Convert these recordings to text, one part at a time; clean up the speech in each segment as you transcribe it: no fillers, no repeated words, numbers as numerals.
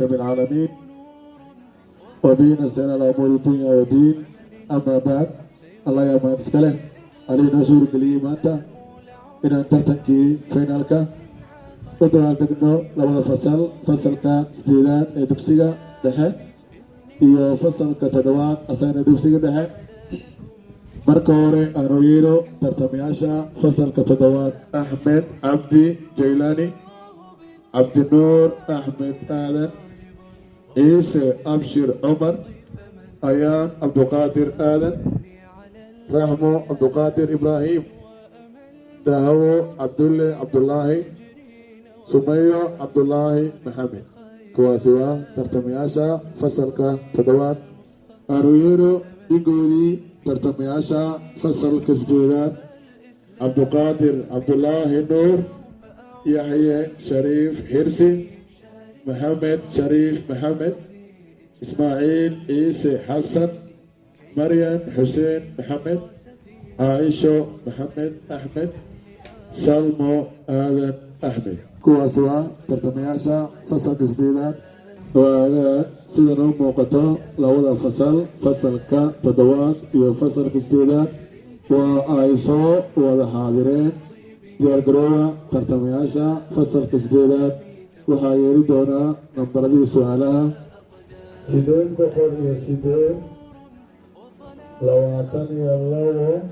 رب العالمين وبه نستعين على أمور الدنيا والدين. أما بعد, Allah ayaa mahad iska leh, Allihii noo suurageliyey maanta inaan tartankii finalka u dabaaldegno labada fasal, fasalka sideedaad ee dugsiga dhexe iyo fasalka toddobaad asagana dugsiga dhexe. Marka hore aanu yeero tartamayaasha fasalka toddobaad: Axmed Cabdi Jaylani, Cabdinuur Axmed Aadan, Ciise Abshir Cumar, Ayaan Cabduqaadir Aadan, Raxmo Cabduqaadir Ibraahim, Dahawo Cabdulle Cabdulaahi, Sumayo Cabdulaahi Maxamed. Kuwaasi waa tartamayaasha fasalka toddobaad. Aanu yeero dhigoodii tartamayaasha fasalka sideedaad: Cabduqaadir Cabdulaahi Nuur, Yaxye Shariif Xirsi, Maxamed Shariif Maxamed, Ismaaciil Ciise Xasan, Maryam Xuseen Maxamed, Caaisho Maxamed Axmed, Salmo Aadan Axmed. Kuwaasi waa tartamayaasha fasalka sideedaad. Waagaan sida noo muuqato, labada fasal, fasalka toddobaad iyo fasalka sideedaad, waa ay soo wada xaadireen. Diyaargarooba tartamayaasha fasalka sideedaad. Waxaa yeeri doonaa nambaradii su-aalaha: 808, 22,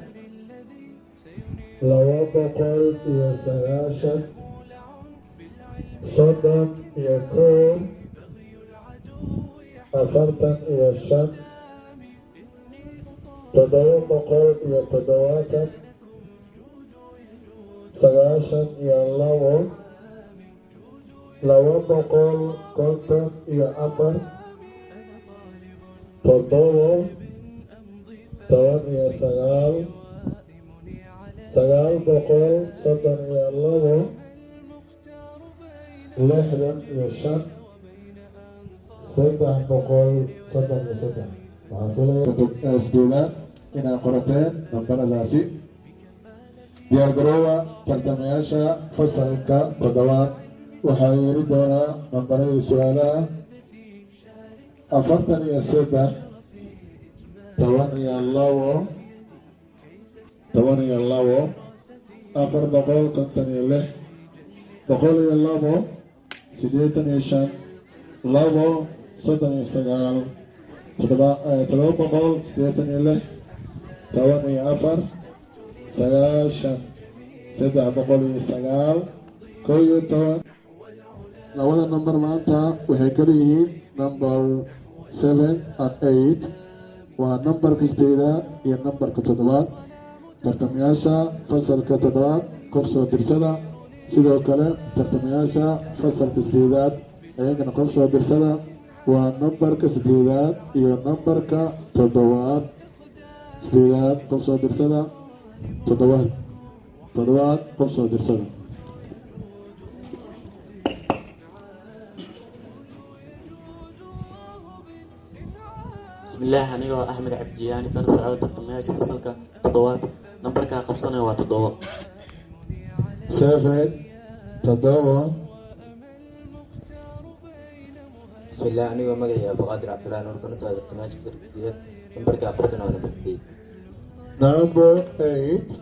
290, 31, 45, 770, 92, 254, 7, 19, 932, 65, 333. Waxaan filaya sideedaad inaad qorateen nambaradaasi. Diyaargarooba tartamayaasha fasalka toddobaad. Waxaa yeeri doonaa nambaradii su-aalaha: 43, 12, 12, 456, 102, 85, 2, 39, 786, 14, 90, 309, 11. Labada number maanta waxay kala yihiin number 7 and 8, waa nambarka sideedaad iyo nambarka toddobaad. Tartamayaasha fasalka toddobaad qof soo dirsada, sidoo kale tartamayaasha fasalka sideedaad ayagana qof soo dirsada. Waa nambarka sideedaad iyo nambarka toddobaad. Sideedaad qof soo dirsada, toddobaad, toddobaad qof soo dirsada. Bismillaah, anigoo Axmed Cabdiyaani, kana socda tartamayaasha fasalka toddobaad, nambarkaa qabsanaya waa 7. 7, 7. Bismillaah, anigoo magacii Abduqaadir Cabdullaahi Nuur, kana socda tartamayaasha fasalka sideedaad, nambarkaa qabsanaya waa nambar 8. Number 8.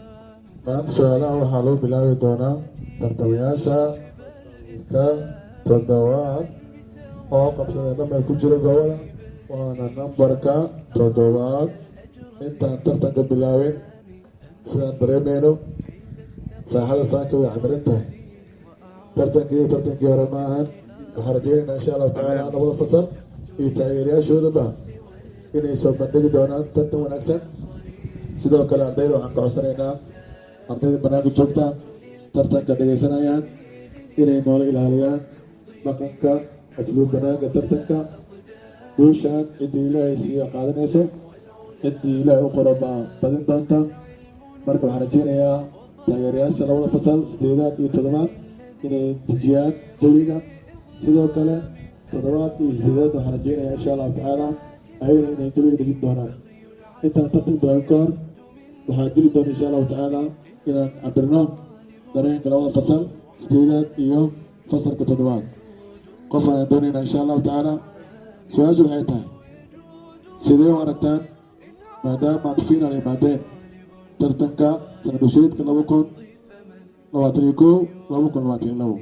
Maanta su-aalaha waxaa loo bilaabi doonaa tartamayaasha ka toddobaad oo qabsada nambar ku jira goobada, waana nambarka toddobaad. Intaan tartanka bilaabin, sidaan dareemeyno saaxada saaka way camiran tahay. Tartankii tartankii hore ma ahan. Waxaan rajeynaynaa, insha Allahu tacaala, labada fasal iyo taageerayaashoodaba inay soo bandhigi doonaan tartan wanaagsan. Sidoo kale ardayda waxaan ka codsanaynaa, ardayda banaanka joogta tartanka dhegaysanayaan, inay noola ilaaliyaan dhaqanka asluub banaanka tartanka. Guushaan ciddii Ilaahay siiya qaadanayso, ciddii Ilaahay u qoro baa badin doonta. Marka waxaan rajeynayaa taageerayaasha labada fasal, sideedaad iyo toddobaad, inay dejiyaan jawiga. Sidoo kale toddobaad iyo sideedaad waxaan rajeynayaa, insha Allahu tacaala, ayagana inay jawiga dejin doonaan. Intaan tartan bilaabin ka hor waxaa jiri doona, insha Allahu tacaala, inaan cabirno dareenka labada fasal, sideedaad iyo fasalka toddobaad. Qof ayaan doonaynaa, insha Allahu tacaala. Su-aashu waxay tahay: sidee u aragtaan maadaama aad final imaadeen tartanka sanad dugsiyeedka 2021, 2022?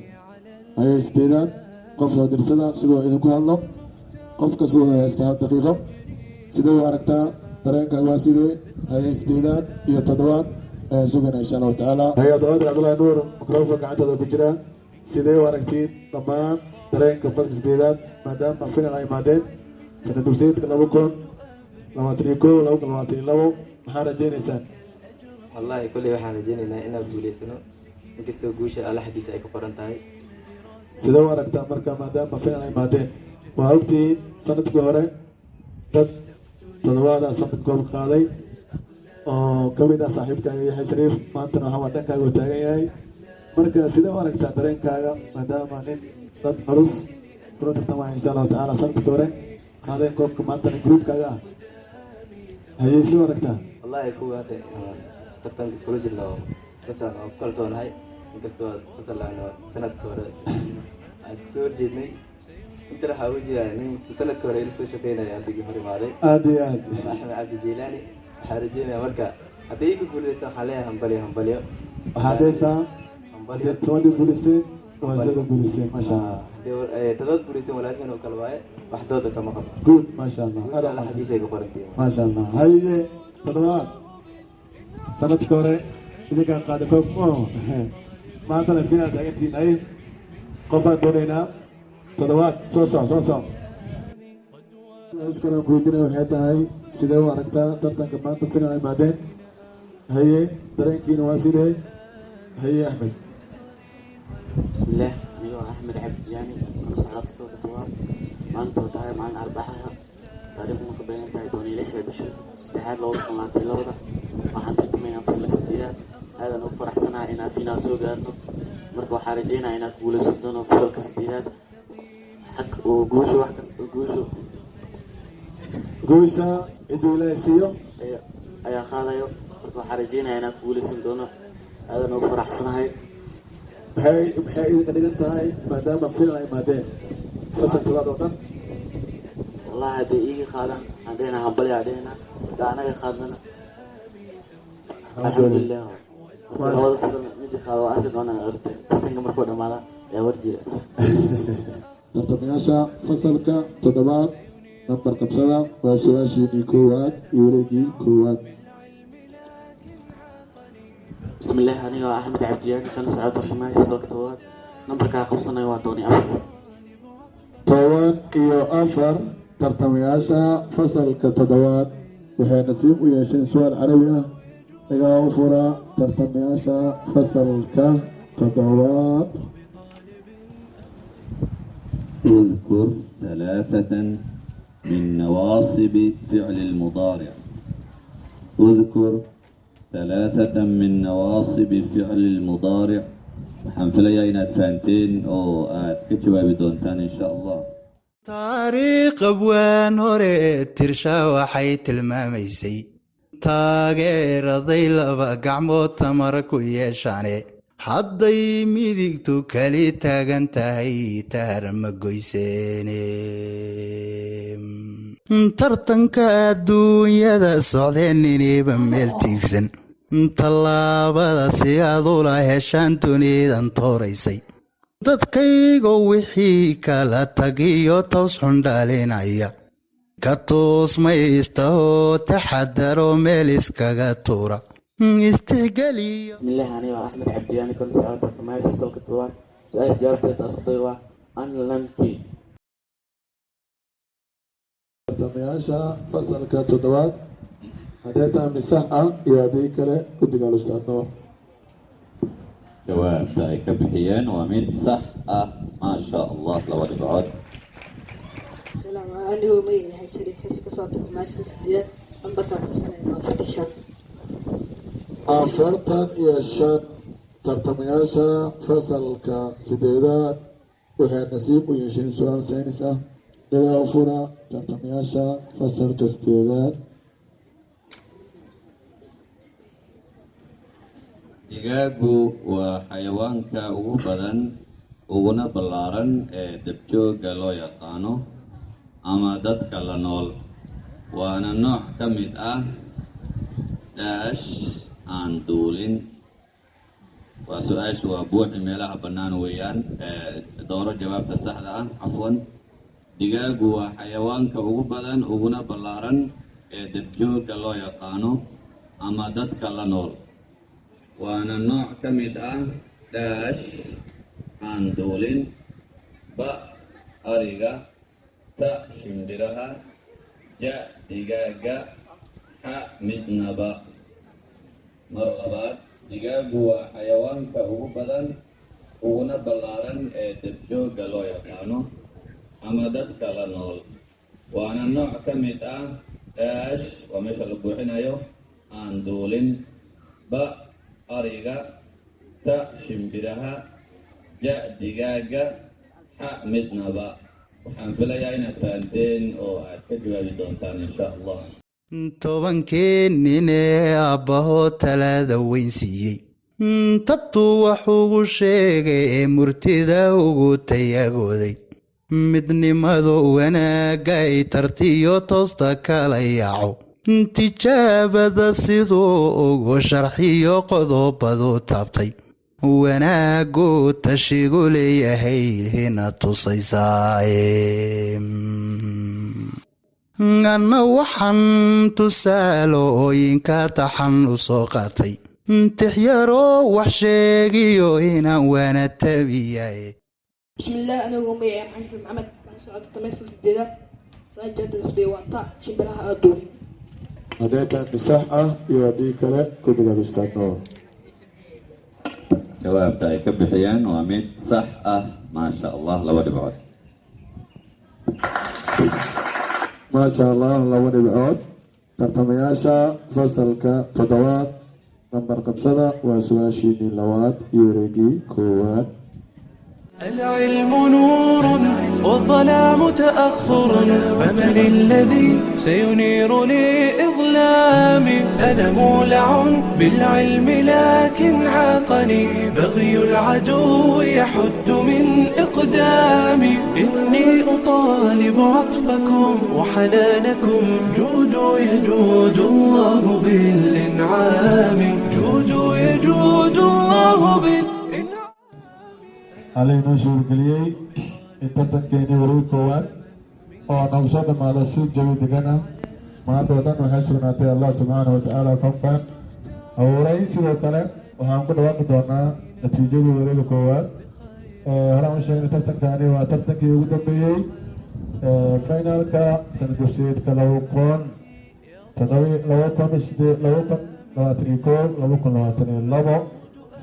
Ayay sideedaad qof soo dirsada siduu idinku hadlo. Qof kasta wuxuu haystaa hal daqiiqo. Sidee u aragtaa? Dareenka waa sidee? Haye, sideedaad iyo toddobaad ayaan sugayna, insha Allahu tacaala. Haye, Abdiqaadir Cabdullahi Nuur, microphone gacantada ku jira. Sidee u aragtiin dhammaan dareenka fasalka sideedaad maadaama final ay imaadeen sanad dugsiyeedka 2021, 2022? Maxaa rajaynaysaan? Wallaahi kolley waxaan rajaynaynaa inaan guuleysano, inkastoo guusha Alla xaggiisa ay ka qoran tahay. Sidee u aragtaa marka maadaama final ay imaadeen? Waa ogtihiin, sanadkii hore dad toddobaada sanad koob qaaday oo kamid ah saaxiibkaaga Yaxya Shariif. Maantana waxaa waa dhankaaga uu taagan yahay. Marka sidee u aragtaa dareenkaaga maadaama nin dad culus kula tartamaya, insha Allahu tacaala, sanadkii hore qaadeen koobka, maantana gruubkaaga ah? Hayey, sidee u aragtaa? Wallaahi kuwa hadda tartanka iskula jirna oo isla socno oo ku kalsoonahay, inkastoo isku fasalano sanadka hore aan iska soo horjeednay. Intan waxaa uga jeedaa nin sanadka hore ila soo shaqeynaya hadda hor imaaday. Aada iyo aad. Axmed Cabdi Jeylaani. Waxaa rajeynaya marka hadday iga guuleystaan, waxaan leeyahay hambalyo, hambalyo. Waxaad dhehaysaa Hambalyo. Hadday tobantii guuleysteen, waa isada guuleysteen, maasha Allah. Haddii todobaad guuleysteen, walaalkiin oo kale waaye, wax dooda kama qabo. Good, maasha Allah. Guusha aad Alla xaggiisa ay ka qorantahay. Maasha Allah. Haye, toddobaad, sanadka hore idinkaa qaaday koob, oh, maantana final taagantihiin. Haye, qofaan doonaynaa. Toddobaad, soo soc, soo soc. Su-aasha kale aan ku weydiinaya waxay tahay: sidee u aragtaa tartanka maanta final ay imaadeen? Haye, dareenkiina waa sidee? Haye, Axmed. Bismillaah, anigoo Axmed Cabdi Jaani, kana socda fasalka toddobaad. Maanta oo tahay maalin Arbacaha, taariikhdu marka beegan tahay 16-da bisha saddexaad 2022-da, waxaan tartamaynaa fasalka sideedaad. Aadaan ugu faraxsanahay inaan finaal soo gaarno. Marka waxaan rajeynayaa inaan ku guuleysan doono fasalka sideedaad xag oo guusha wax kasta guusha. Guusha ciduu Ilaahay siiyo ayaa qaadayo. Marka waxaan rajeynayaa inaan ku guuleysan doono. Aadaan ugu faraxsanahay. Maxay idinka dhigan tahay maadaama final ay imaadeen fasal toddobaad oo dhan? Wallahi hadday iiga qaadaan, waxaan dhehnaa hambalya aan dhehnaa. Haddaa anaga qaadnana, alxamdulilah. Marka labada fasal midii qaado waa arki doonaa. Horta tartanka markuu dhamaada ayaa war jira. Tartamayaasha fasalka toddobaad, nambar qabsada. Waa su-aashiinii koowaad iyo wareegii koowaad. Bismillaah, aniga waa Axmed Cabdiyaani, kana socda tartamayaasha fasalka toddobaad. Nambarkaa qabsanayo waa 14. 14. Tartamayaasha fasalka toddobaad waxay nasiib u yeesheen su-aal Carabi ah. Lagaa u furaa tartamayaasha fasalka toddobaad. اذكر ثلاثة من نواصب فعل المضارع. اذكر ثلاثة من نواصب فعل المضارع. Waxaan filayaa inaad fahanteen oo aad ka jawaabi doontaan, insha Allah. Taariikh abwaan hore tirsha waxay tilmaamaysay taageeraday laba gacmood tamar ku yeeshaane, hadday midigtu kali taagan tahay taar ma goyseene. Tartanka adduunyada socdeen iniba meel tiigsan, tallaabada si aad ula heshaan dunidan tooraysay. Dadkaygo wixii kala tagiyo taws xun dhalinaya ka toosmaysta oo taxadaro meel iskaga tuura istixgeliyo. Bismillaah, aniga waa Axmed Cabdiyaani, kana socda tartamayaasha fasalka toddobaad. Su-aasha jawaabteeda asday waa anlankii. Tartamayaasha fasalka toddobaad, haddee tahay mid sax ah iyo haddii kale, guddiga Alustaad Noor. Jawaabta ay ka bixiyeen waa mid sax ah, maasha Allah, laba dhibcood. Salaam, anigoo magaciisa Shariif Hirs, ka soo tartamayaasha fasalka sideedaad. Lambarka qabsanaya waa 45. 45. Tartamayaasha fasalka sideedaad waxay nasiib u yeesheen su-aal saynis ah. Dhagaa u fura tartamayaasha fasalka sideedaad. Digaagu waa xayawaanka ugu badan Uguna ballaaran ee dabjoogga loo yaqaano ama dadka la nool, waana nooc ka mid ah dash aan duulin. Waa su-aashu, waa buuxi meelaha bannaan weeyaan. Dooro jawaabta saxda ah. Cafwan, digaagu waa xayawaanka ugu badan uguna ballaaran ee dabjoogga loo yaqaano ama dadka la nool, waana nooc ka mid ah dash aan duulin. Ba, ariga; ta, shimbiraha; ja, digaaga; xa, midnaba. Mar labaad, digaagu waa xayawaanka ugu badan uguna ballaaran ee dabjoogga loo yaqaano ama dadka la nool, waana nooc ka mid ah dash, waa meesha la buuxinayo, aan duulin. Ba, ariga; ta, shimbiraha; ja, digaaga; xa, midnaba. Waxaan filayaa inaad fahanteen oo aad ka jawaabi doontaan, insha Allah. 10-kii nin ee aabbahood talaada weyn siiyey, tabtuu wax ugu sheegay ee murtida ugu tayagooday, midnimadu wanaagga ay tartiyo toosta kala yaaco, tijaabada siduu ugu sharxiyo qodobadu taabtay, wanaagu tashigu leeyahay hina tusaysaaye. Anna waxaan tusaalooyinka taxan u soo qaatay tixyaroo wax sheegiyo inaan waana tabiyaye. بسم الله، أنا magacay Maxamed Maxamed, kana socota tartamayaasha sideedaad. Su-aal jawaabta isku day waa ta, shimbiraha aan duulin. Haddii tahay mid sax ah iyo haddii kale, guddiga istaagno. Jawaabta ay ka bixiyeen waa mid sax ah, maasha Allah, laba dhibcood. Maasha Allah, laba dhibcood tartamayaasha fasalka toddobaad. Nambar qabsada, waa su-aashiinii labaad iyo wareegii koowaad. العلم نور والظلام تأخر، فمن الذي سينير لي إظلامي؟ أنا مولع بالعلم لكن عاقني بغي العدو يحد من إقدامي. إني أطالب عطفكم وحنانكم، جودوا يجود الله بالإنعام، جودوا يجود الله بالإنعام. Alla inoo suurgeliyey in tartankeeni wareeg koowaad oo nagu soo dhammaado si jawi degan ah. Maanta oo dhan waxay sugnaatay Allah subxaana wa tacaala koonkan abuuray. Sidoo kale waxaan ku dhawaaqi doonaa natiijadii wareega koowaad. Horaan u sheegnay, tartankani waa tartankii ugu dambeeyey finalka sana dugsiyeedka 2007 2008, 2021, 2022,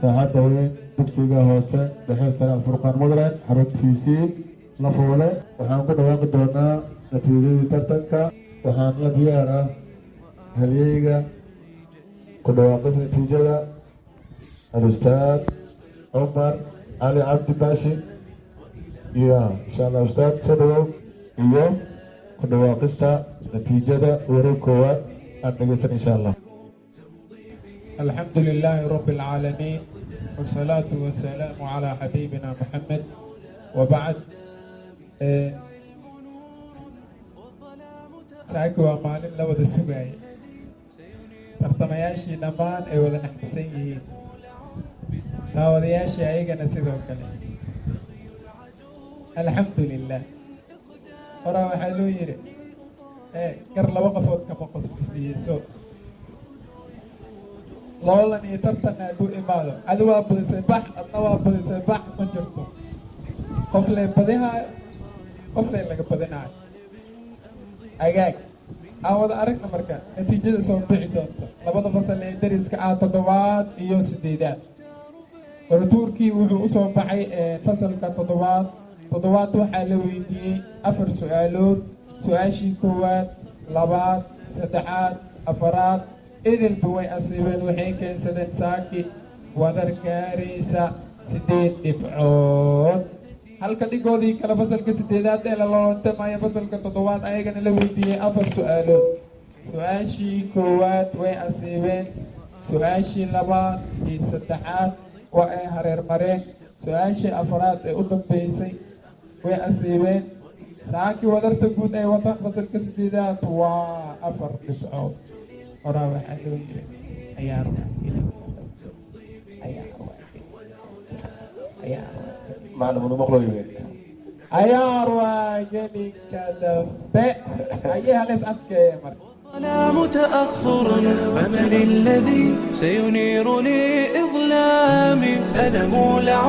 saaxadda weyn dugsiga hoose dhexe sare Alfurqaan Mudane, xaruntiisii Lafoole. Waxaan ku dhawaaqi doonaa natiijadii tartanka. Waxaan la diyaar ah halyeyga ku dhawaaqis natiijada, alustaad Cumar Cali Cabdi Baashi. Iyo insha Allah, ustaad, soo dhawow iyo ku dhawaaqista natiijada wareeg koowaad aan dhegeysan, insha Allah. الحمد لله رب العالمين، والصلاة والسلام على حبيبنا محمد، وبعد. Saaka waa maalin la wada sugayay, tartamayaashii dhammaan ay wada naxsan yihiin, daawadayaashii ayagana sidoo kale. Alxamdu lilah. Horaa waxaa loo yidhi gar laba qofood kama qosqosiiso. Loolan iyo tartanna hadduu imaado, adi waa badisay bax, adna waa badisay bax, ma jirto qof lay badihaayo, qof lay laga badinaayo. Agaag aan wada aragna marka natiijada soo bixi doonto labada fasal ee dariska ah, toddobaad iyo sideedaad. Qoratuurkii wuxuu usoo baxay fasalka toddobaad. Toddobaad waxaa la weydiiyey afar su-aalood. Su-aashii koowaad, labaad, saddexaad, afaraad idilba way asiibeen. Waxay keensadeen saaki wadar gaaraysa 8 dhibcood, halka dhigoodii kale fasalka sideedaad ee la loolantamaya fasalka toddobaad ayagana la weydiiyey afar su-aalood. Su-aashii koowaad way asiibeen, su-aashii labaad iyo saddexaad waa ay hareer mareen. Su-aashii afraad ee u dambeysay way asiibeen. Saakii wadarta guud ay wataan fasalka sideedaad waa 4 dhibcood. Horaa waxaa loo yiri ciyaar waa ciyaar waa ciyaar. Macalin, maqlooyo. Ciyaar waa gelinka dambe. Ayay hales adkeeye marka. الظلام تأخر، فمن الذي سينير لي إظلامي؟ أنا مولع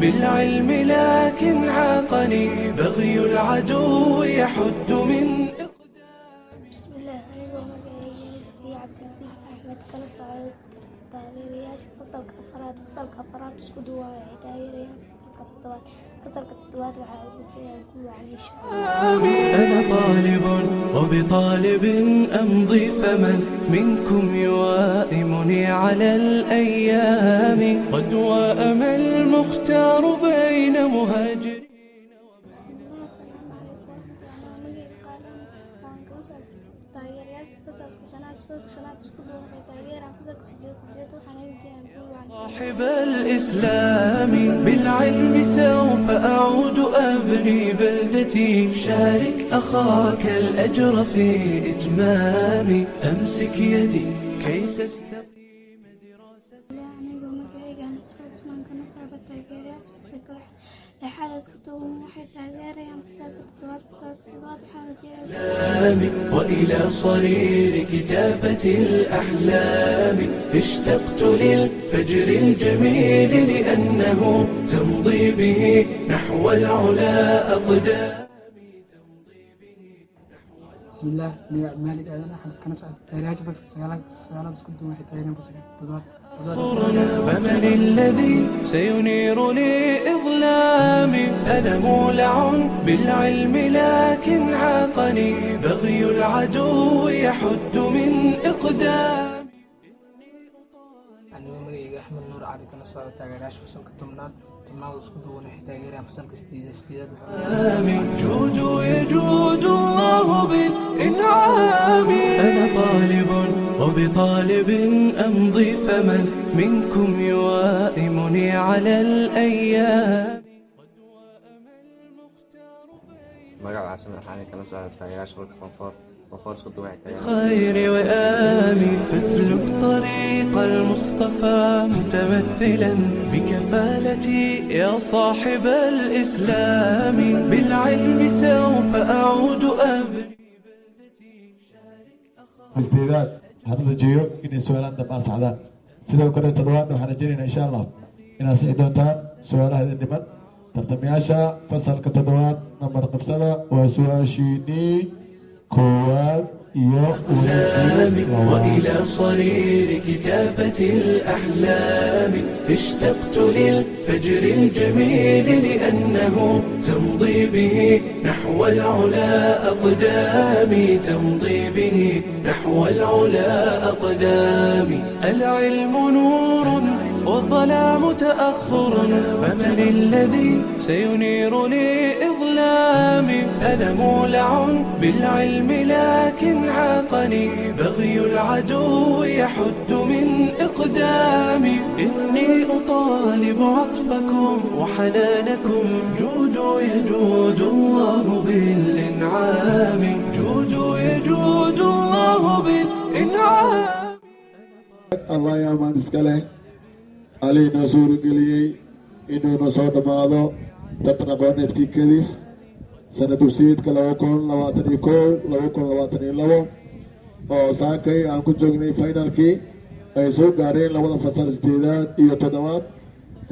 بالعلم لكن عاقني بغي العدو يحد من بسم الله، anigoo magacayga Isfiya Cabdilatiif Axmed, kala socda taageerayaasha fasalka afaraad. Fasalka afaraad isku duuban waxay taageerayaan fasalka toddobaad. Fasalka toddobaad waxaa ugu jiraa guul wacan, insha Allah. أنا طالب وبطالب أمضي، فمن منكم يوائمني على الأيام؟ قد وأم المختار بين مهاجرين. بسم الله، السلام عليكم ورحمة الله. Magacayga qaalan waan kala socda taageerayaasha fasalka shanaad. Fasalka shanaad isku duuban waxay taageerayaan fasalka sideed. Sideed waxaan ugu jiraa guul wacan. صاحب الإسلام، بالعلم سوف أعود أبني بلدتي. شارك أخاك الأجر في إتمامي، أمسك يدي كي تستقيم. Anigoo magacayga Anas Cusmaan, kana socda taageerayaasha fasalka lixaad, isku duuban waxay taageerayaan fasalka toddobaad. Fasalka toddobaad waxaan rajeynaya وإلى صرير كتابة الأحلام. اشتقت للفجر الجميل لأنه تمضي به نحو العلا أقدام. بسم الله، aniga Cabdimaalik Aadan Axmed, kana socda taageerayaasha fasalka sagaalaad. Sagaalaad isku duuban waxay taageerayaan fasalka toddobaad. فمن الذي سينير لي إظلامي؟ أنا مولع بالعلم لكن عاقني بغي العدو يحد من إقدامي. Anigoo magacayga Axmed Nuur Cali, kana socda taageerayaasha fasalka tobnaad. Tobnaad isku duuban waxay taageerayaan fasalka sideedaad. Sideedaad جود يجود الله بالإنعام. أنا طالب وبطالب أمضي، فمن منكم يوائمني على الأيام؟ Magaca Cabdisamed Xaani, kala socda taageerayaasha fasalka form four. Form four isku duuban waxay taageerayaan خير وآمي، فاسلك طريق المصطفى متمثلا بكفالتي يا صاحب الإسلام. بالعلم سوف أعود أبني. Sideedaad waxaan u rajeeyo inay su-aalaan dambe ansaxdaan. Sidoo kale toddobaadna waxaan rajeynaynaa, insha Allah, inaad sixi doontaan su-aalaha idin dhiman. Tartamayaasha fasalka toddobaad, nambar qabsada waa su-aashiinii koowaad iyo wareegii labaad. وإلى صرير كتابة الأحلام. اشتقت للفجر الجميل لأنه تمضي به نحو العلا أقدامي، تمضي به نحو العلا أقدامي. العلم نور والظلام تأخر، فمن الذي سينير لي إظلامي؟ أنا مولع بالعلم لكن عاقني بغي العدو يحد من إقدامي. إني أطالب عطفكم وحنانكم. جودوا يجود الله بالإنعام، جودوا يجود الله بالإنعام. Allah ayaa maan iska leh, Allihii noo suurageliyey inuu noo soo dhammaado tartan aqooneedkii Kadis sana dugsiyeedka 2021 2022, oo saakay aan ku joognay finalkii ay soo gaareen labada fasal, sideedaad iyo toddobaad.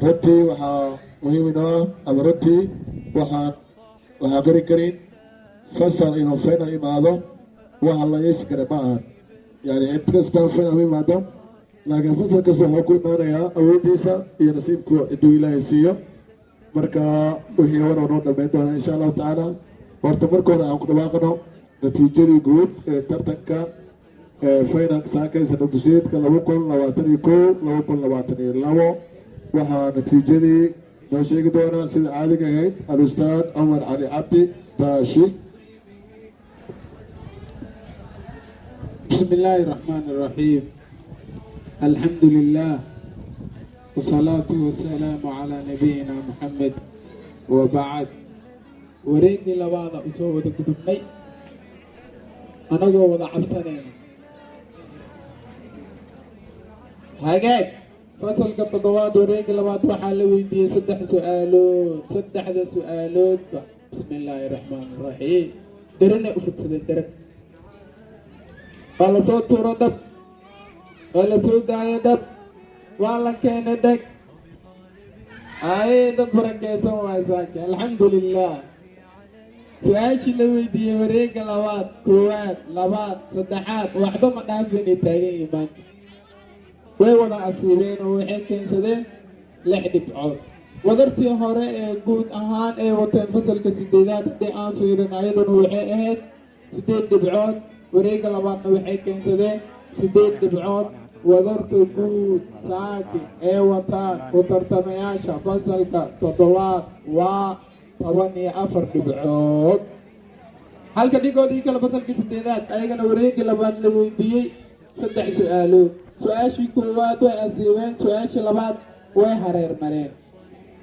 Runtii waxaa muhiim inoo ah, ama runtii waxaan la xaqiri karin, fasal inuu final imaado waxa la yeesi kara ma ahan. Yani cid kasta final ma imaado, laakiin fasal kasta wuxuu ku imaanayaa awooddiisa iyo nasiibku ciduu Ilaahay siiyo. Marka wixii hore noo dhameyn doonaa, insha Allahu tacaala. Horta marka hore aan ku dhawaaqno natiijadii guud ee tartanka final saakay sana dugsiyeedka 2021 2022. Waxaa natiijadii noo sheegi doonaa, sida caadiga ahayd, al-ustaad Cumar Cali Cabdi Baashi. بسم الله الرحمن الرحيم، الحمد لله. والصلاة والسلام على نبينا محمد وبعد. Wareegii labaada usoo wada gudubnay anagoo wada cabsanayna. Hagaag, fasalka toddobaad wareegii labaad waxaa la weydiiyey saddex su-aalood. Saddexda su-aaloodba, bismi illaahi raxmaani raxiim, daranay u fidsadeen. Daran waa lasoo tuuro dhab, waa la soo daayo dhab, waa la keenay dheg. Ay, dad barakeysan waay saake, alxamdu lilah. Su-aashii la weydiiyey wareegga labaad, koowaad, labaad, saddexaad, waxba ma dhaafinay, taagan yihiin maanta. Way wada asiibeen oo waxay keensadeen lix dhibcood. Wadartii hore ee guud ahaan ay wateen fasalka sideedaad haddii aan fiirin, ayaduna waxay ahayd sideed dhibcood. Wareegga labaadna waxay keensadeen sideed dhibcood. Wadarta guud saaki ee wataan u tartamayaasha fasalka toddobaad waa 14 dhibcood, halka dhigoodii kale fasalkii sideedaad ayagana wareegii labaad la weydiiyey saddex su-aalood. Su-aashii koowaad way asiibeen, su-aashii labaad way hareer mareen,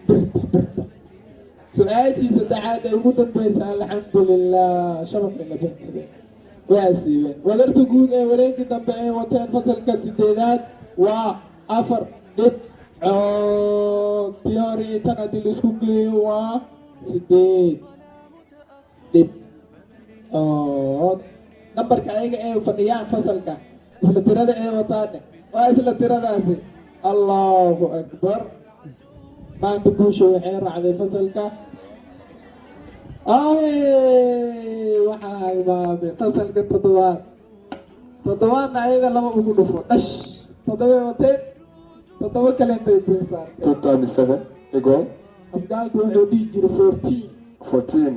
birta birta. Su-aashii saddexaad ee ugu dambeysa, alxamdulilah, shabaqay la beensadeen, way asiibeen. Wadarta guud ee wareegii dambe ay wateen fasalka sideedaad waa afar dhibcood. Tii hore iyo tan haddii laisku geeyo waa sideed dhibcood. Nambarka ayaga ay fadhiyaan fasalka isla tirada ay wataane waa isla tiradaasi. Allahu akbar! Maanta guusha waxay raacday fasalka. Ay, waxaa halmaamay fasalka toddobaad. Toddobaadna ayaga laba ugu dhufo dhash, toddoba wateen, toddoba kaleentay dul saartay. Two times seven equal? Afgaalku wuxuu dhihi jiray 14. 14.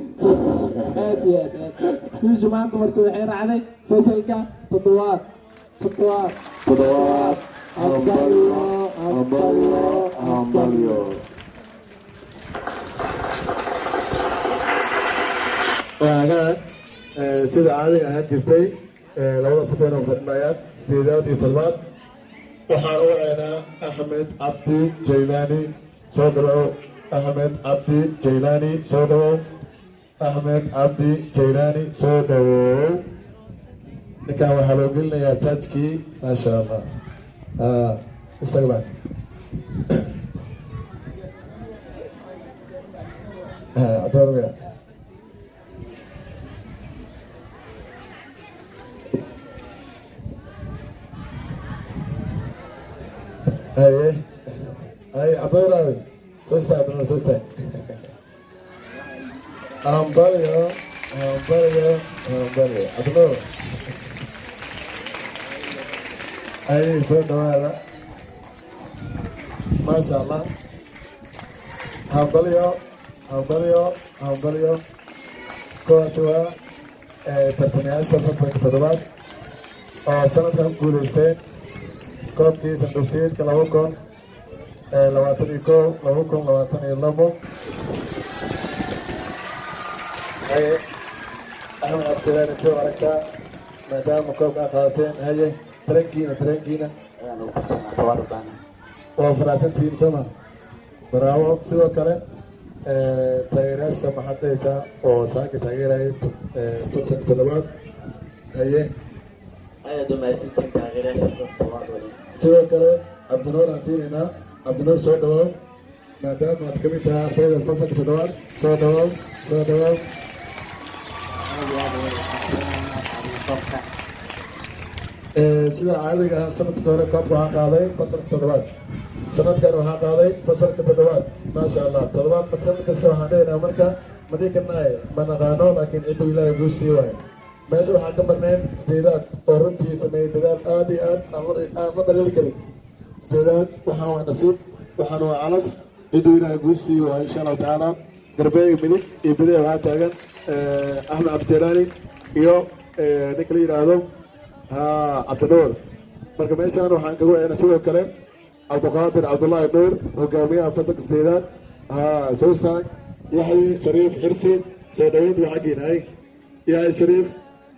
Aad iyo aad aad. Guusha maanta marka waxay raacday fasalka toddobaad, toddobaad. Toddobaad, hambalyo, hambalyo, hambalyo. Waagaag, sida caadiga ahaan jirtay, labada fasal oo fadhinayaan, sideedaad iyo toddobaad, waxaan u wacaynaa Axmed Cabdi Jaylaani. Soo dhawow, Axmed Cabdi Jaylaani, soo dhawow. Axmed Cabdi Jaylaani, soo dhawow. Ninkan waxaa loo gelinayaa taajkii, maasha Allah. Istagba adoormaya. Haye, haye, cabduraawi, soo istaag. Cabduraawi, soo istaag. Hambalyo, hambalyo, hambalyo, Cabdinuur. Haye, soo dhawaada, maasha Allah. Hambalyo, hambalyo, hambalyo. Kuwaasi waa tartamayaasha fasalka toddobaad oo sanadkan ku guuleysteen koobkii sanduuqsiyeedka 2021, 2022. Haye, Axmed Cabdilaani, soo aragtaa maadaama koobka aad qaadateen? Haye, dareenkiina, dareenkiina? Waa faraxsantihiin, soo ma? Bravo. Sidoo kale taageerayaasha maxaad dhahaysaa oo saaka taageeraya fasalka toddobaad? Haye. Aad u mahadsantihiin taageerayaasha toddobaad oo dhan. Sidoo kale Cabdinuur aan siinaynaa. Cabdinuur, soo dhawow. Maadaama aad kamid tahay ardayda fasalka toddobaad, soo dhawow, soo dhawow. Aad iyo aad ayaan u koobka. Sida caadiga ah, sanadka hore koobka waxaa qaaday fasalka toddobaad, sanadkan waxaa qaaday fasalka toddobaad, maasha Allah. Toddobaad marka sanad kasta waxaan dhehaynaa, marka ma dhihi karnaaye, ma naqaano, laakiin ciddu Ilaahay guu sii waayo. Meesha waxaan ka marnayn sideedaad oo runtii sameeyey dadaal aad iyo aad aan la dhaliili karin. Sideedaad waxaan waa nasiib, waxaan waa calaf, ciduu Ilaahay guu sii waayo, insha Allahu tacaala. Garbeega midig iyo bidix waxaa taagan Axmed Cabdijalaani iyo ninka la yidhaahdo ha Cabdinuur. Marka meeshaan waxaan kaga wacaynaa sidoo kale Cabdiqaadir Cabdullaahi Nuur, hogaamiyaha fasalka sideedaad. Ha soo istaag. Yaxye Shariif Xirsi, soo dhaweyntu waa xaggiina. Hay, Yaxye Shariif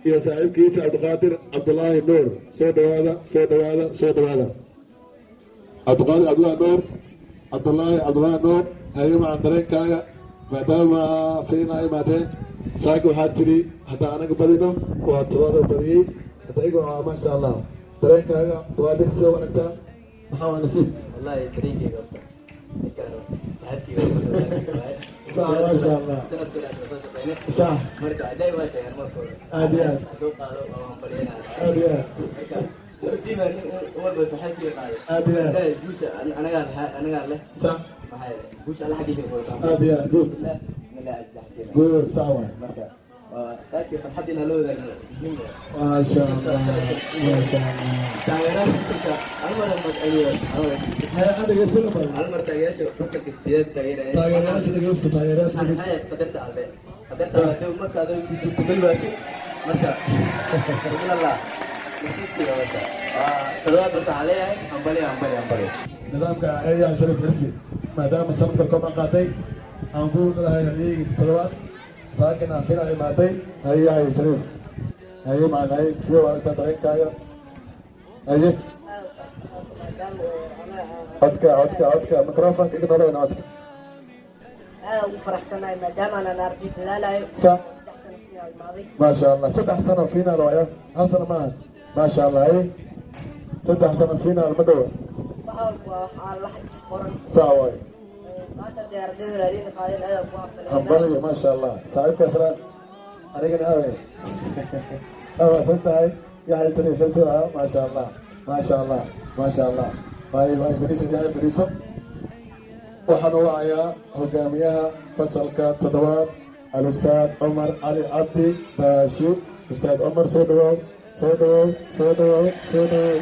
iyo saaxiibkiisa Cabdiqaadir Cabdullaahi Nuur, soo dhawaada, soo dhawaada, soo dhawaada. Cabdiqaadir Cabdullaahi Nuur. Cabdullaahi Cabdullaahi Nuur, haye macaan, dareenkaaga maadaama final imaadeen. Saaka waxaa tiri hadda anaga badino waa todobaad badiyey hadda iyago. Maasha Allah, dareenkaaga Cabduqaadir sida u aragtaa? Maxaa waa nasiib? Wallahi dareenkeyga horta ninkaan saaxiibkeyga waaye. Sax, maasha Allah. Sanad soo dhaaf soo shaqeynay. Marka hadday waa sheegaan marka hore. Aad iyo aad. Hadduu qaado waa hambalyeynaya. Aad iyo aad. Marka diiba nin walba saaxiibkeyga qaaday. Aad iyo aad. Hadday guusha anagaa lahaa, anagaa leh. Maxaa yeelay guusha alla xaggiisa ku wadaa. Aad iyo aad, good. Bismillah, bismillah, saaxiibkeyga. Good, sax waay. Marka waa saaxiibkey, farxad inaan la wadaagno muhiim waay. Maasha Allah, maasha Allah. Taageeraha fasalka hal mar aan Haya, aan dhegeysana bal. Hal mar taageerayaasha fasalka sideedaad taageeraya. Taageerayaasha dhegeysta, taageerayaasha dhegeysta. Maxay qadarta Alle, qadarta Alle marka adag ku suurtagali waayay. Marka bismillah, nasiibkeyga marka waa todobaad. Marka waxaa leeyahay hambali, hambali, hambali. Nidaamka ayaa Sharif Xirsi maadaama sanadka kooban qaatay aan ku lahay halyeegiisa toddobaad, saakana final imaaday. Haye, haye Shariif, haye macalin, haye, sidee u aragtaa dareenkaaga? Haye, codka, codka, codka, microfonka iga noloyna codka. Aad ugu faraxsanahay maadaama aanan arday dadaalayo. 3 sano final imaaday. Maasha Allah, 3 sano final waaya, hal sano maaha. Maasha Allah, haye, 3 sano final ma dhowa. Wax walba waa wax aan la xagis qoran. Sax waay. Maanta dee ardayda walaalina qaadeen, aad ugu hambalyeynaa. Hambaliyo, maasha Allah, saaxiibkaas laan anigana aawe waa tahay. Yaxya Shariif Xirsi ahaa. Maasha Allah, maasha Allah, maasha Allah. Waay waay, fadhiiso Yaxya, fadhiiso. Waxaan u wacayaa hogaamiyaha fasalka toddobaad, alustaad Cumar Cali Cabdi Baashi. Ustaad Cumar, soo dhawow, soo dhawow, soo dhawow, soo dhawow.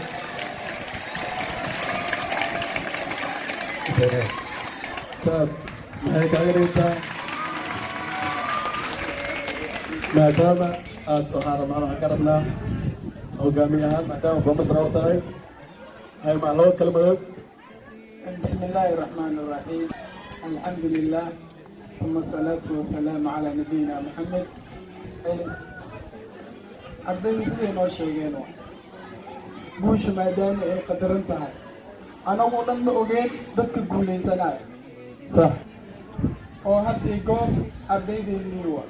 Ustaad, maxay kaaga dhigtaa maadaama aad waxaan rabnaa, waxaan ka rabnaa hogaamiyahaan maadaama form master u tahay hay maa laba kelmadood. بسم الله الرحمن الرحيم، الحمد لله ثم الصلاة والسلام على نبينا محمد. Ardayda siday noo sheegeen waa guusha maadaama ay qadaran tahay, anagoo dhan ma ogeen dadka guulaysanaya. Oo had iyo goor ardaydeennii wa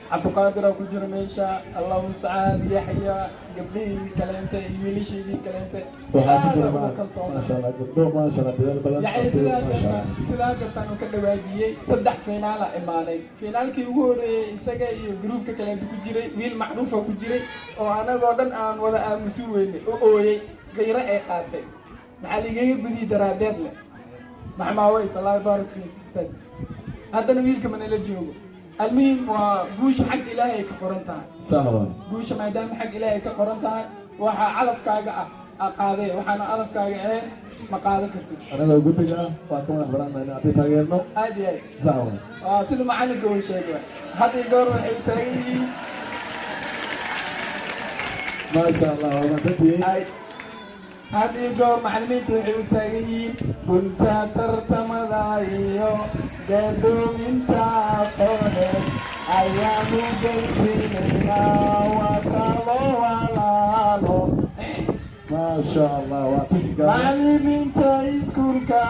Cabdiqaadira ku jira meesha, Allahu mustacaan, Yaxya, gabdhihii kaleente iyo wiilashaydii kaleente. Waxaa ku jira aad ugu kalsoon. Maasha Allah, gabdho, maasha Allah, dadaal badan. Yaxya sidaa maasha Allah. Dartan sidaa dartan uu ka dhawaajiyey, saddex finaala imaanay. Finaalkii ugu horeeyey isaga iyo groupka kaleente ku jiray, wiil macruufa ku jiray oo anagoo dhan aan wada aamusin weynay oo ooyey qiiro ay qaatay, maxaa ligaga badiyey daraadeed leh maxmaaweys. Allah baarak fiik ustaad. Haddana wiilka manala joogo. Almuhim waa guusha xag Ilaahay ay ka qoran tahay. Sax waay. Guusha maadaama xag Ilaahay ka qoran tahay, waxaa calafkaaga ah a qaadee, waxaana calafkaaga ahayn ma qaadan kartid. Anagoo guddiga ah waan ka madax banaanahay in arday taageerno. Aad iyo aad. Sax waay. Waa sida macalinka uu sheegay, had iyo goor waxay taagan yihiin. Maasha Allah, waa mahadsantihiin. Had iyo goor macalimiinta waxay u taagan yihiin gunta tartamada iyo gadoominta aqooneed ayaanu gelbinaynaa, waa talo walaalo. Maasha Allah, waa tixgaale. Macalimiinta iskuulka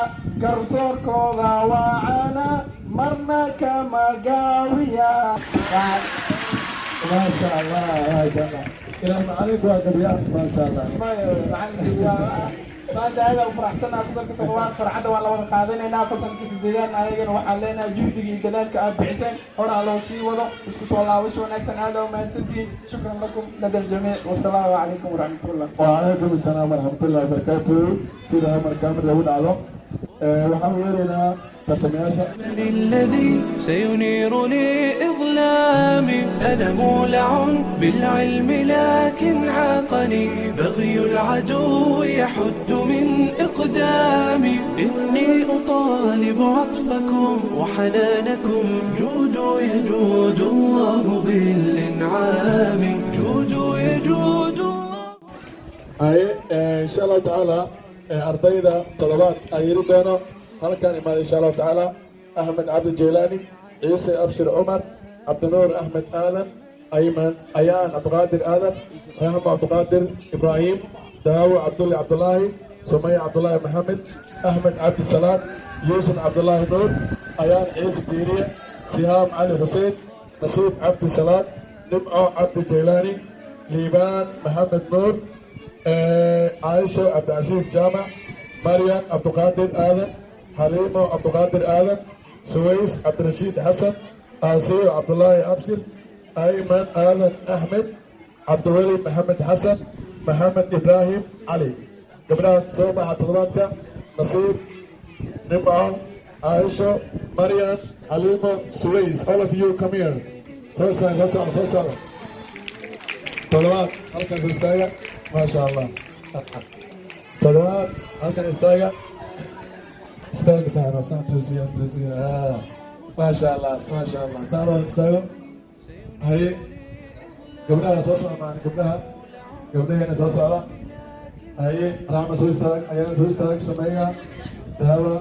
garsoorkooda waacana marna kama gaawiya. Maasha Allah, maasha Allah, ilaah macalinku waa gabyaa, maasha Allah. Maanta aad u faraxsanaa fasalka toddobaad, farxadda waa la wada qaadanaynaa. Fasalka sideedaadna ayagana waxaan leenahay juhdiga iyo dadaalka aad bixiseen horaa loo sii wado. Isku soo laabasho wanaagsan, aad aa mahadsantihiin. Shukran lakum lada aljamiic, wasalaamu calaykum waraxmatullah. وعليكم السلام ورحمة الله وبركاته. Sida markaa mid lagu dhacdo, waxaan u yeeraynaa tartamayaasha. من الذي سينير لي إظلامي؟ أنا مولع بالعلم لكن عاقني بغي العدو يحد من إقدامي. إني أطالب عطفكم وحنانكم، جودوا يجود الله بالإنعام، جودوا يجود الله. Haye, insha Allahu tacaala, ardayda toddobaad ay yiri doono halkan imaada insha Allahu tacaala: Axmed Cabdi Jeylaani, Ciise Abshir Cumar, Cabdinuur Axmed Aadan, Ayman Ayaan Cabdiqaadir Aadan, Raxmo Cabdiqaadir Ibraahim, Daawo Cabdulle Cabdulaahi, Sumaya Cabdulaahi Maxamed. Axmed Cabdi Salaad, Yuusuf Cabdulaahi Nuur, Ayaan Ciise Diiriye, Sihaam Cali Xuseen, Nasiib Cabdi Salaad, Nimco Cabdi Jaylaani, Liibaan Maxamed Nuur, Caaisho Cabdicasiis Jaamac, Maryam Cabduqaadir Aadan, Xaliimo Cabduqaadir Aadan, Suways Cabdirashiid Xasan, Aasiyo Cabdulaahi Abshir, Ayman Aadan Axmed, Cabdiweli Maxamed Xasan, Maxamed Ibraahim Cali. Gabdhaha soo baxa toddobaadka: Nasiib, Nimco, Caaisho, Maryam, Xaliimo, Suways. All of you, come here. Soo socda, soo socda, soo socda. Toddobaad halkaas istaaga. Maasha Allah. Toddobaad halkan istaaga. Istaaga saaro, saan toosiya, toosiya. Maasha Allah, maasha Allah. Saaro, istaago. Haye, gabdhaha soo socdaan, gabdhaha, gabdhaheena soo socda. Haye, Raxma, soo istaag. Ayaan, soo istaag. Sameeya, Dahaba,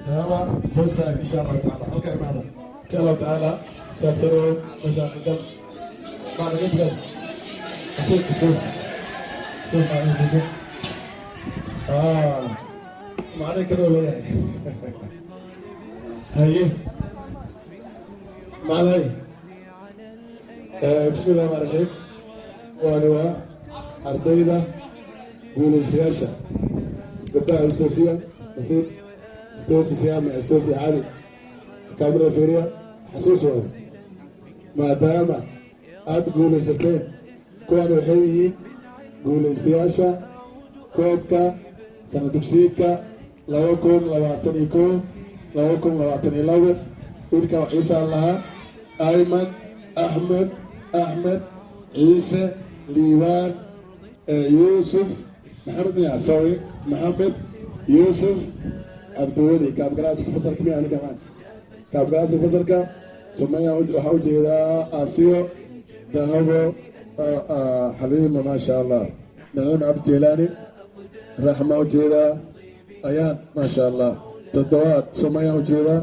Dahaba, soo istaag. Insha Allahu tacaala halka imaada, insha Allahu tacaala. Saadsaro mashaaqidal macnaga Sus, sus, sus, macnaha sus. Macna kaloo leeyahay. Haye, macnahay. Bismi illahi raxmaan raxiim. Waani waa ardayda guulaystayaasha. Gabdhaha istoosiya, Nasiib istoosi, Siyaama istoosi, cali kaamira fiiriya. Xasuus waayo, maadaama aada guulaysateen, kuwan waxay yihiin guulaystayaasha koobka sana dugsiyeedka 2021, 2022. Wiilkan wax ciisaan lahaa, Ayman Axmed Axmed Ciise Liibaan Yuusuf Maxamed miya? Sorry, Maxamed Yuusuf Cabdiweli, kaabgalaaska fasalka miya? Ninka maan kaabgalaaska fasalka. Sumaya waxaa ujeedaa, Aasiyo, Dahabo, Xaliima, maasha Allah, Naciim Cabdi Jeylaani, Raxma ujeedaa, Ayaan, maasha Allah. Toddobaad Sumaya ujeedaa,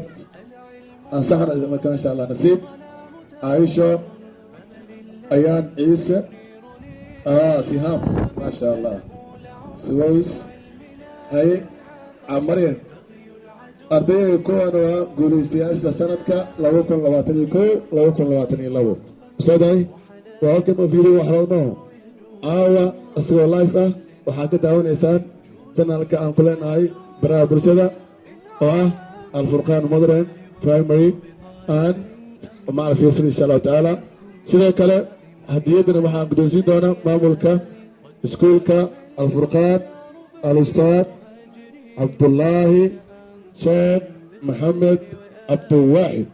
ansaxna, maasha Allah. Nasiib, Caaisho, Ayaan Ciise, Sihaam, maasha Allah, Suways, haye, Camaryan. Ardayga kuwan waa guulaystayaasha sanadka 2021, 2022. Ustaaday, waa halkan oo fiiriyo wax loodmaho. Caawa isagoo live ah waxaa ka daawanaysaan channelka aan ku leenahay baraha bulshada oo ah Alfurqaan Modern Primary and macal fiirsan, insha Allahu tacaala. Sidoo kale hadiyaddana waxaan guddoonsiin doonaa maamulka iskuulka Alfurqaan, alustaad Cabdullaahi Sheekh Maxamed Cabdiwaaxid.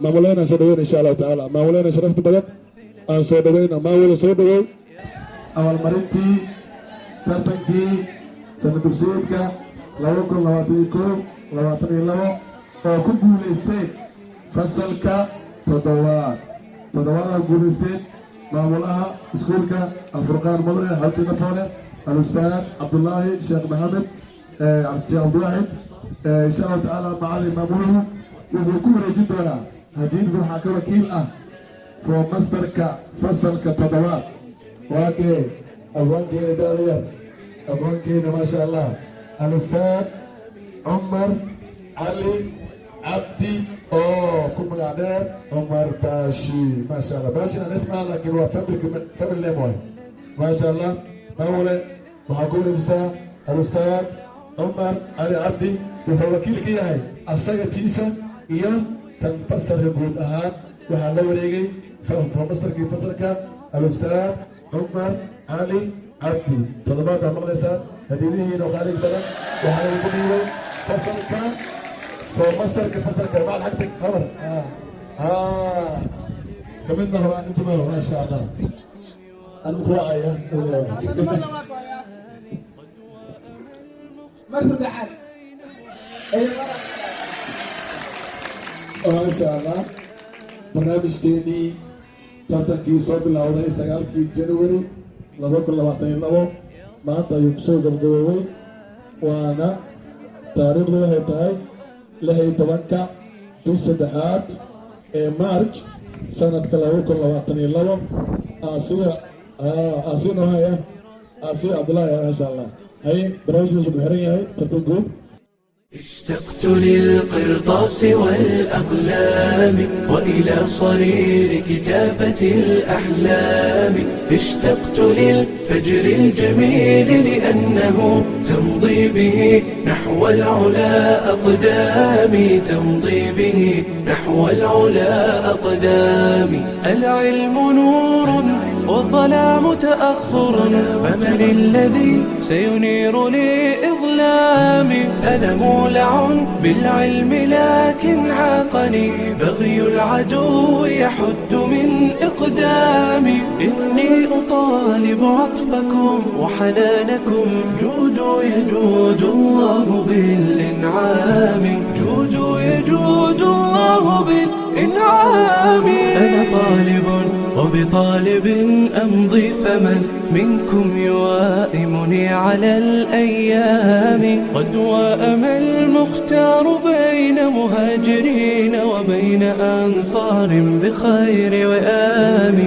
Maamuleyna soo dhaweyn, insha Allahu tacaala. Maamuleyna sharafta badan aan soo dhaweyna. Maamule, soo dhaweyn. Abaalmarintii tartankii sana dugsiyeedka 2021, 22 oo ku guulaysteen fasalka toddobaad. Toddobaada guulaysteen. Maamulaha iskuulka Alfurqaan Mudane Xabdi Nafoole, alustaad Cabdullaahi Sheekh Maxamed Sheekh Cabdiwaaxid, insha Allahu tacaala, macalin maamuluhu wuxuu ku wareejin doonaa hadiidis. Waxaa ka wakiil ah form masterka fasalka toddobaad, waa kee? Abwaankeena da'da, abwaankeena, maasha Allah, alustaad Cumar Cali Cabdi oo ku magac dheer Cumar Baashi. Maasha Allah. Baashi aan ismaa, laakiin waa family name waay. Maasha Allah. Maamule, waxaa ku wareejisaa alustaad Cumar Cali Cabdi. Wuxuu wakiil ka yahay asaga tiisa iyo tan fasalka guud ahaan. Waxaa la wareegay masterkii fasalka, alustaad Cumar Cali Cabdi. Toddobaad baa maqlaysaan. Hadiidihiin oo qaaliga badan waxaa lagu dhiibay fasalka, masterka fasalka macal xagta qamar kamid ma rabaan inta ma. Maasha Allah, anu ku wacaya. Mar labaad waayaa, mar saddexaad iyo mar. Maasha Allah. Barnaamijkeenii tartankii soo bilowday 9-kii January 2022 maanta ayuu kusoo gabgaboobay, waana taariikhdu waxay tahay 16-ka bish saddexaad ee March sanadka 2022. Aasiya, Aasiya noo haya, Aasiya Cabdullaahi, maasha Allah. Haye, barnaamijkaas wuxuu xiran yahay tartan guud. اشتقت للقرطاس والأقلام وإلى صرير كتابة الأحلام. اشتقت للفجر الجميل لأنه تمضي به نحو العلا أقدامي، تمضي به نحو العلا أقدامي. العلم نور والظلام تأخر، فمن الذي سينير لي إظلامي؟ أنا مولع بالعلم لكن عاقني بغي العدو يحد من إقدامي. إني أطالب عطفكم وحنانكم، جودوا يجود الله بالإنعام، جودوا يجود الله بالإنعام. أنا طالب وبطالب أمضي، فمن منكم يوائمني على الأيام؟ قد واءم المختار بين مهاجرين وبين أنصار بخير وئام.